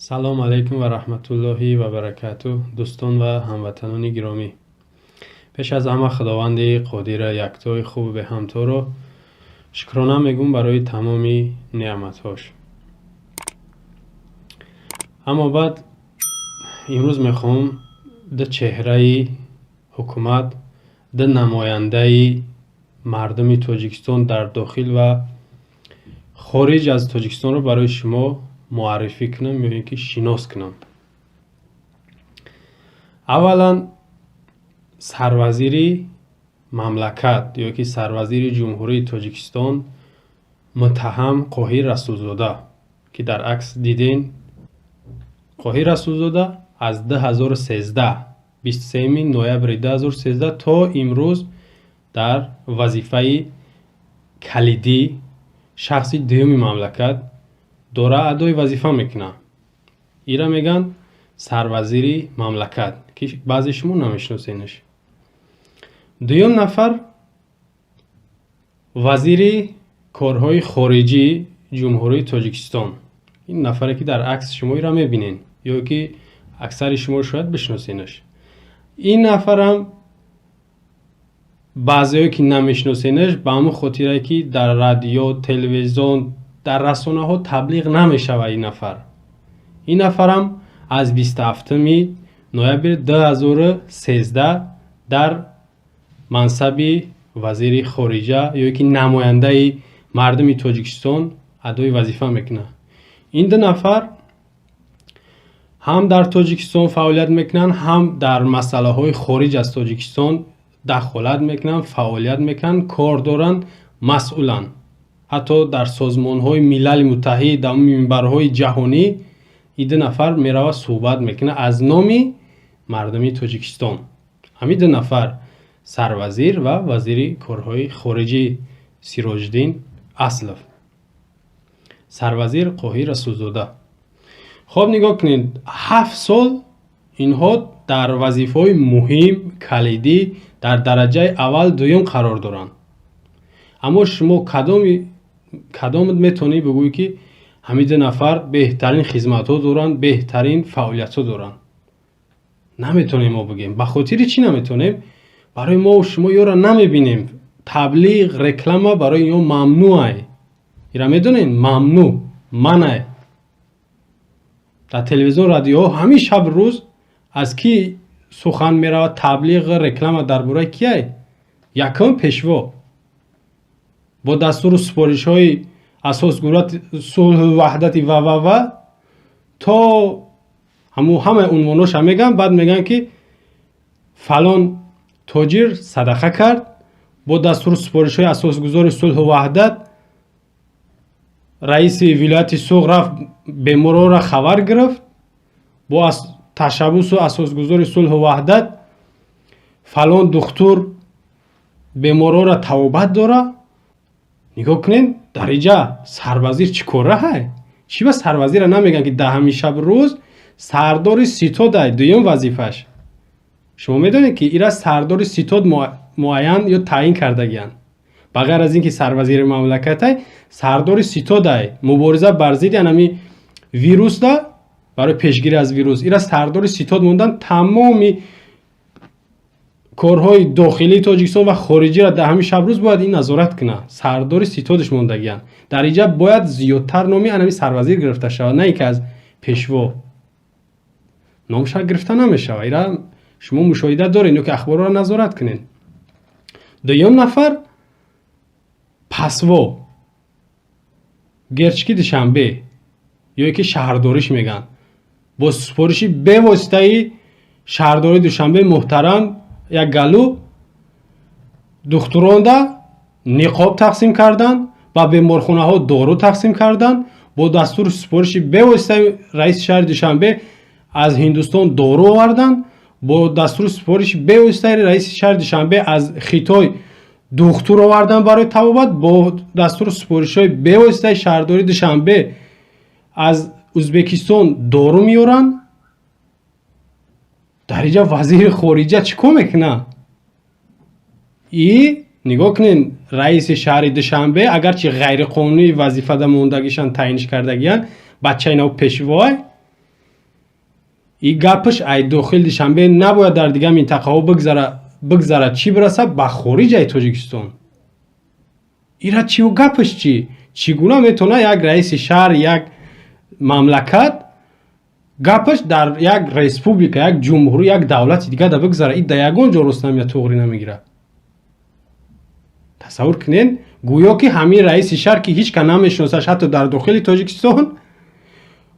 Салом алайкум ва раҳматуллоҳи ва баракатуҳ, дӯстон ва ҳамватанони гиромӣ. Пеш аз ҳама Худованди Қодира, яктои хубу беҳамторо шукрона мегӯм барои тамоми неъматҳош. Аммо баъд имрӯз мехоҳам ду чеҳраи ҳукумат, ду намояндаи мардуми Тоҷикистон дар дохил ва хориҷ аз Тоҷикистонро барои шумо муаррифӣ кунам ё ин ки шинос кунам. Аввалан, сарвазири мамлакат ё ки сарвазири Ҷумҳурии Тоҷикистон муттаҳам Қоҳир Расулзода, ки дар акс дидем. Қоҳир Расулзода аз 2013, 23 ноябри 2013 то имрӯз дар вазифаи калидӣ, шахси дуюми мамлакат дора адои вазифа мекунад. Ира мегӯянд сарвазири мамлакат, ки баъзе шумо намешиносенаш. Дуюм нафар вазири корҳои хориҷии Ҷумҳурии Тоҷикистон. Ин нафаре, ки дар акс шумо ира мебинед ё ки аксари шумо шояд бишиносенаш. Ин нафарам баъзеое, ки намешиносенаш, ба ҳамон хотире, ки дар радио, телевизион, дар расонаҳо таблиғ намешавад ин нафар. Ин нафарам аз 27 ноябри 2013 дар мансаби вазири хориҷа ё ки намояндаи мардуми Тоҷикистон адои вазифа мекунад. Ин ду нафар ҳам дар Тоҷикистон фаъолият мекунанд, ҳам дар масъалаҳои хориҷ аз Тоҷикистон дахолат мекунанд, фаъолият мекунанд, кор доранд, масъуланд. Ҳатто дар Созмонҳои Милали Муттаҳид, дар минбарҳои ҷаҳонӣ ин ду нафар меравад, суҳбат мекунад аз номи мардуми Тоҷикистон. Ҳамин ду нафар: сарвазир ва вазири корҳои хориҷӣ Сироҷиддин Аслов, сарвазир Қоҳир Расулзода. Хоб, нигоҳ кунед, 7 сол инҳо дар вазифаҳои муҳим, калидӣ, дар дараҷаи аввал, дуюм қарор доранд. Аммо шумо кадомат метавонӣ бигӯӣ, ки ҳамин ду нафар беҳтарин хизматҳо доранд, беҳтарин фаъолиятҳо доранд? Наметавонем мо бигӯем. Ба хотири чӣ наметавонем? Барои мо шумо ёро намебинем. Таблиғ, реклама барои ё мамнӯъ. Ира медонед, мамнӯъ манъ. Дар телевизион, радиоҳо ҳамин шаб рӯз аз кӣ сухан меравад? Таблиғ, реклама дар бораи кияй? Якум Пешво бо дастуру супоришҳои асосгузори сулҳу ваҳдати ва то ҳамун ҳамаи унвоноша мегӯянд. Баъд мегӯянд, ки фалон тоҷир садақа кард, бо дастуру супоришҳои асосгузори сулҳу ваҳдат раиси вилояти Суғд рафт, беморҳоро хабар гирифт, бо ташаббусу асосгузори сулҳу ваҳдат фалон духтур беморҳоро табобат дора. Нигоҳ кунед, дар инҷа сарвазир чӣ кора ҳай? Чӣ ба сарвазира намегӯянд, ки дар ҳамин шаб рӯз сардори ситодай? Дуюм вазифаш, шумо медонед, ки ира сардори ситод муайян ё таъин кардагиянд. Ба ғайр аз ин ки сарвазири мамлакатай, сардори ситодай, мубориза бар зидди анами вирусда, барои пешгирӣ аз вирус ира сардори ситод мондан. Тамоми корҳои дохилии Тоҷикистон ва хориҷиро дар ҳамин шаб рӯз бояд ин назорат кунад. Сардори ситодаш мондагиянд. Дар инҷа бояд зиёдтар номи анами сарвазир гирифта шавад, на ин ки аз Пешво номша гирифта намешавад. Ира шумо мушоҳида доред ё ки ахборро назорат кунед. Дуюм нафар пасво герчики Душанбе ё ки шаҳрдориш мегӯянд, бо супориши бевоситаи шаҳрдории Душанбе муҳтарам як галу духтуронда ниқоб тақсим карданд, ба беморхонаҳо дору тақсим карданд, бо дастуру супориши бевоситаи раиси шаҳри Душанбе аз Ҳиндустон дору оварданд, бо дастуру супориши бевоситаи раиси шаҳри Душанбе аз Хитой духтур оварданд барои табобат, бо дастуру супоришҳои бевоситаи шаҳрдории Душанбе аз Ӯзбекистон дору меоранд. Дар инҷа вазири хориҷа чӣ кор мекунад? И нигоҳ кунед, раиси шаҳри Душанбе, агарчи ғайриқонунӣ вазифада мондагишан таъинш кардагиянд, бачаи нав Пешвой. И гапаш ай дохил Душанбе набояд дар дигар минтақаҳо бигзара, чӣ бираса ба хориҷаи Тоҷикистон. Ира чӣ гапаш чӣ? Чӣ гуна метавона як раиси шаҳр, як мамлакат гапаш дар як республика, як ҷумҳурӣ, як давлати дигар да бигзара? И да ягон ҷо рост намеяд, туғрӣ намегирад. Тасаввур кунед, гӯё ки ҳамин раиси шаҳр, ки ҳеҷ кас намешиносаш ҳатто дар дохили Тоҷикистон,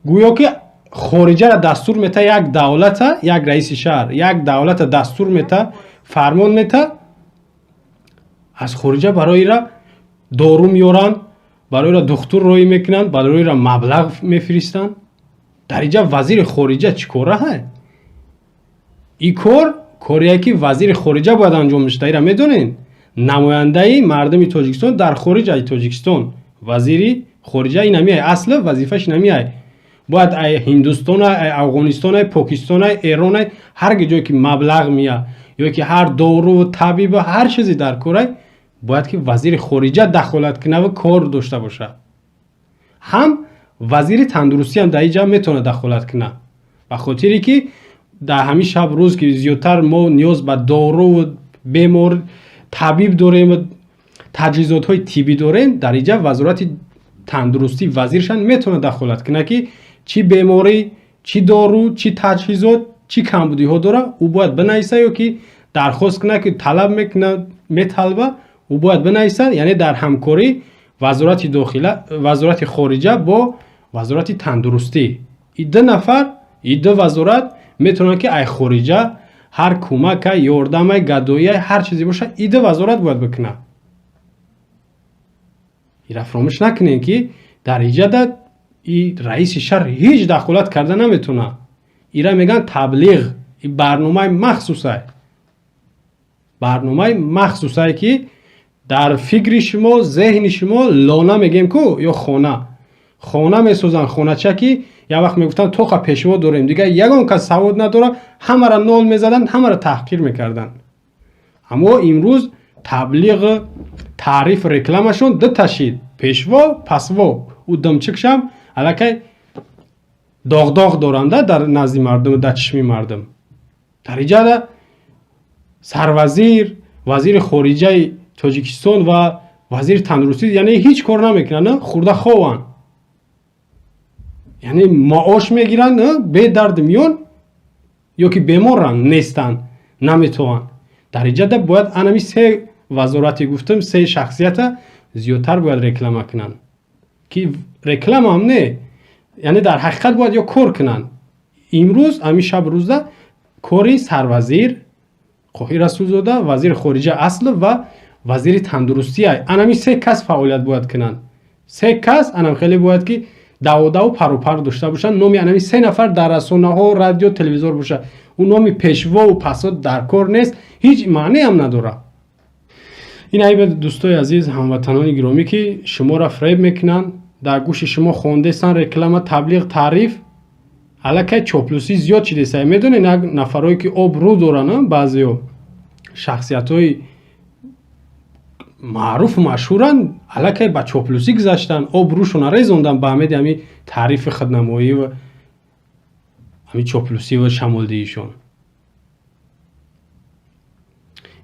гӯё ки хориҷаро дастур мета, як давлата, як раиси шаҳр як давлата дастур мета, фармон мета, аз хориҷа барои ра дору меёранд, барои ра духтур роҳӣ мекунанд, барои ра маблағ мефиристанд. Дар инҷа вазири хориҷа чӣ кора? И кор корие ки вазири хориҷа бояд анҷом мешуда. Ира медонед, намояндаи мардуми Тоҷикистон дар хориҷаи Тоҷикистон, вазири хориҷа, инамиай асли вазифаш инамиай. Бояд ай Ҳиндустон, ай Афғонистон, ай Покистон, ай Эрон, ай ҳар ҷое ки маблағ мия ё ки ҳар дору, табибу ҳар чизе дар корай, бояд ки вазири хориҷа дахолат кунаву кор дошта бошад. Ҳам вазири тандурустиам дар инҷа метавонад дахолат кунад, ба хотире ки дар ҳамин шаб рӯз ки зиёдтар мо ниёз ба дору, бемор, табиб дорем, таҷҳизотҳои тиббӣ дорем, дар инҷа вазорати тандурустӣ, вазиршан метавонад дахолат кунад, ки чӣ беморӣ, чӣ дору, чӣ таҷҳизот, чӣ камбудиҳо дорад, ӯ бояд бинависа ё ки дархост кунад, ки талаб мекунад, металба, ӯ бояд бинависад. Яъне дар ҳамкорӣ вазорати дохила, вазорати хориҷа бо вазорати тандурустӣ, и ду нафар, и ду вазорат метавонанд, ки ай хориҷа ҳар кӯмака, ёрдамай, гадоия, ҳар чизе бошад, и ду вазорат бояд бикунад. Ира фаромӯш накунем, ки дар иҷада и раиси шаҳр ҳеҷ дахолат карда наметавонад. Ира мегӯянд таблиғ, и барномаи махсусай, барномаи махсусае, ки дар фикри шумо, зеҳни шумо лона мегӯем ку ё хона, хона месозанд, хонача, ки як вақт мегуфтанд, тоқа пешво дорем, дигар ягон кас савод надорад, ҳамаро нол мезаданд, ҳамаро таҳқир мекарданд. Аммо имрӯз таблиғ, таъриф, рекламашон дута шид: пешво, пасво. Ӯ думчикшам аллакай доғдоғ доранда дар назди мардум, дар чишми мардум. Дар иҷада сарвазир, вазири хориҷаи Тоҷикистон ва вазири тандурустӣ яъне ҳеҷ кор намекунанд, хурда хованд, яъне маош мегиранд бедарди миён ё ки беморанд, нестанд, наметавонанд. Дар иҷада бояд анами се вазорате гуфтам, се шахсията зиёдтар бояд реклама кунанд, ки рекламаам не, яъне дар ҳақиқат бояд ё кор кунанд. Имрӯз, ҳамин шаб рӯза, кори сарвазир Қоҳир Расулзода, вазири хориҷа Аслов ва вазири тандурустия, анами се кас фаъолият бояд кунанд. Се кас анам хеле бояд ки даводаву парупар дошта бошанд, номи анами се нафар дар расонаҳо, радио, телевизор бошад. Ӯ номи пешвову пасо дар кор нест, ҳеҷ маънеам надорад. Ин айбе, дӯстои азиз, ҳамватанони гиромӣ, ки шуморо фиреб мекунанд, дар гӯши шумо хондесан реклама, таблиғ, таъриф. Аллакай чоплусӣ зиёд шидеса. Медонед, як нафарое ки обрӯ доранд, баъзеҳо шахсиятҳои маъруфу машҳуранд, аллакай ба чоплусӣ гузаштанд, обрӯшона резонданд ба ҳамеди ҳами таърифи худнамоӣ ва ҳами чоплусӣ ва шамолдиҳишон.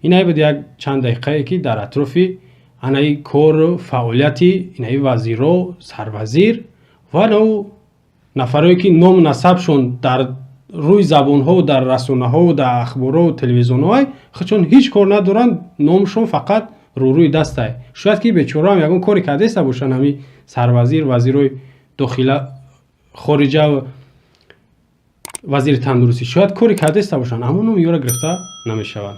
Ин буд як чанд дақиқае, ки дар атрофи анаи кору фаъолияти инаи вазиро, сарвазир ва нав нафарое, ки ному насабшон дар рӯи забонҳову дар расонаҳову дар ахборҳову телевизионҳоай, худшон ҳеҷ кор надоранд, номшон фақат рӯрӯи дастай. Шояд ки бечораам ягон коре кардеста бошанд, ҳами сарвазир, вазирои дохила, хориҷа, вазири тандурустӣ, шояд коре кардеста бошанд, аммо номи ёро гирифта намешаванд.